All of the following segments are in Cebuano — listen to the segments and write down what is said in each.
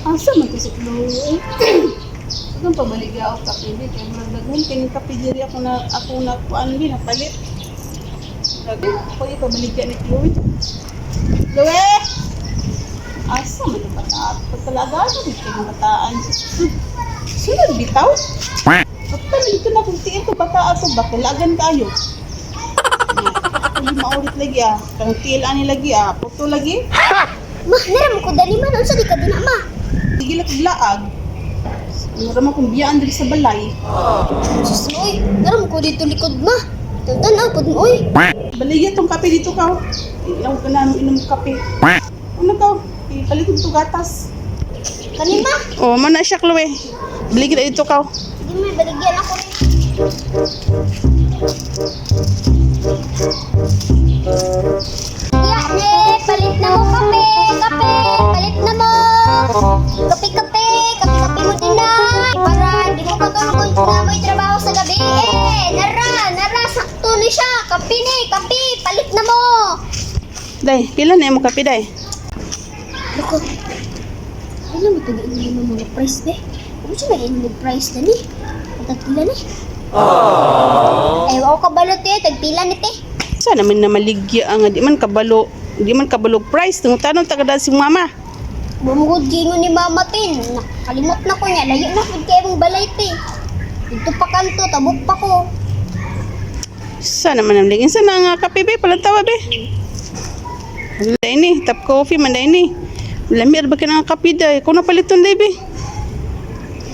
Asa man to si Chloe? Akong pabaligya og kape di kay murag daghan kay ning kape diri ako na kuan bi napalit. Murag ako ipabaligya ni Chloe. Chloe! Asa man ang bata? Pagkalaga di kay ng bataan. Sunod bitaw. Pagtan dito na kung tiil to bata ato ba kalagan kayo. Ako maulit lagi ah. Kang tiil ani lagi ah. Puto lagi. Ma, naram ko dali man unsa di ka dinha, ma? Sige lang kog laag. Ano raman kung biyaan diri sa balay. Sus, oy, naram ko dito likod, ma. Tan-tanaw pud mo, oy. Baligya tong kape dito ka. Ilaw ka na inom kape. Ano ka? Ipalit mo to gatas. Kani, ma? Oh, man na siya, Chloe. Baligya na dito ka. Sige, ma, baligyan ako ni. Ya, ne, palit na mo kape, kape, palit na mo. Kape, kape, kape, kape mo din na. Para hindi mo katulog kung na mo'y trabaho sa gabi. Eh, nara, nara, sakto ni siya. Kape ni, kape, palit na mo. Day, pila na mo kape, day? Loko. Ano mo ito giinom ng mga price be? Ano siya nag-inom ng price na ni? Tagpila ni? Aww. Ewan ko kabalo te, tagpila ni te. Sa naman na maligya ang di man kabalo, di man kabalo price. Tanong taga si mama. Bumugod gingon ni mama te. Nakalimot na ko niya. Layo na pud kay mong balay te. Dito pa kanto, tabok pa ko. Sa naman ang ligin sa na nga kape be, palantawa be. Day ni, top coffee man day ni. Lamir ba ka na nga kape day? Kung napaliton day be.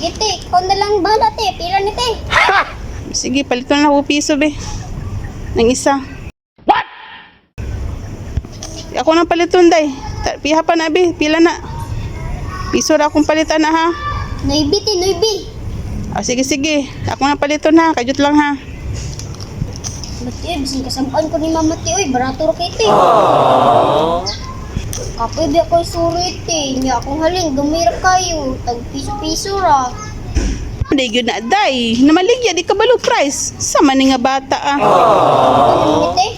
Sige te, ikaw na lang bala te. Pila ni te. Sige, paliton na ako piso be. Ng isa. What? Ako nang paliton day. Piha pa na be, pila na. Piso ra akong palitan na ha. Noibi te, noibi. Ah, sige sige, ako nang paliton ha, kajut lang ha. Ba't eh, bisin kasabaan ko ni mama te. Uy, barato ra kay te. Kapoy ba ko'y suri te. Niya akong halin, dumira kayo. Tag piso-piso ra. Day gyud na day, namaligya di kabalo price. Sa man ni nga bata ah. Ano ni te?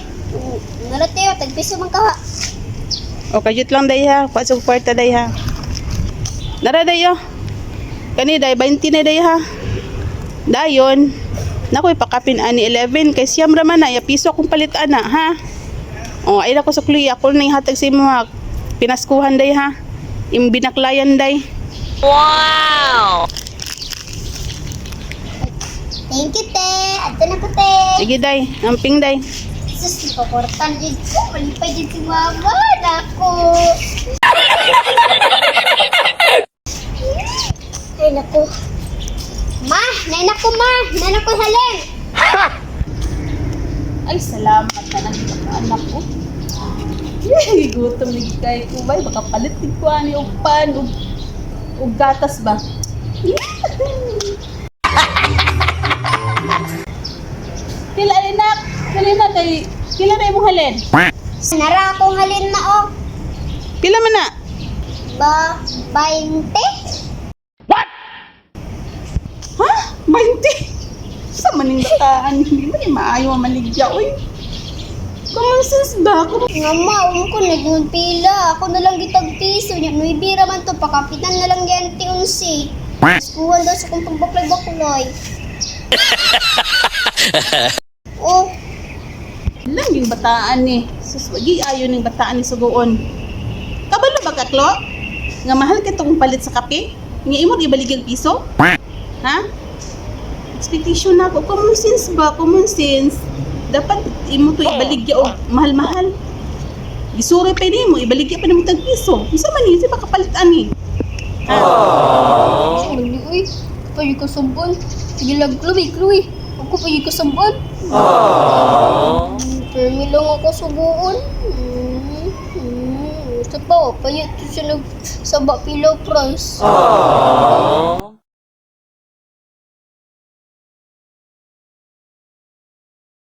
Nara te, tag piso man kaha. O kajut lang day ha, kuha sa kwarta day ha. Nara day oh. Kani day 20 na day ha. Dayon. Nako ipakapin ani 11 kay siyam ra man na ya piso akong palit ana ha. O ay ko sa kluy ako na hatag sa imo ha. Pinaskuhan day ha. Im binaklayan day. Thank you te. Adto na ko te. Sige day, amping day. Sus, nakakortan din ko. Malipay din si mama. Nako. Ay, nako. Ma, nay nako ma. Nay nako halin. Ay salamat na nakita ka anak ko. Gutom lagi kay ko bay baka palit din ko ani og pan og gatas ba. Pila ni nak, pila na kay pila na imong halin? Nara akong halin ma oh. Pila man na? Ba, 20? Ha? 20. Sa maning bataan hindi man ni maayo ang maligya oy. Common sense ba? Nga ma, ko naging pila. Ako na lang gitag piso. Nya, nuibira man to. Pakapitan na lang yan, ti unsi. Kuhan daw sa kong pagbaklay-baklay. Oh, Lang yung bataan ni. Sus, wagi ayo ning bataan ni sugoon. Kabalo ba ka, Klo? Nga mahal kay tong palit sa kape? Nga imo ibalig ang piso? Ha? Expectation na ako. Common sense ba? Common sense. Dapat imo to ibaligya og mahal-mahal. Gisuri pa nimo, ibaligya pa nimo tag piso. Unsa man ni? Sa makapalit ani? Ha? Mali, uy. Pwede ko sambon. Sige lang, Chloe, Chloe. Ako pwede ko sambon. Aww. Permi lang ako subuon. Sa pa, pwede ito siya nagsaba pila price.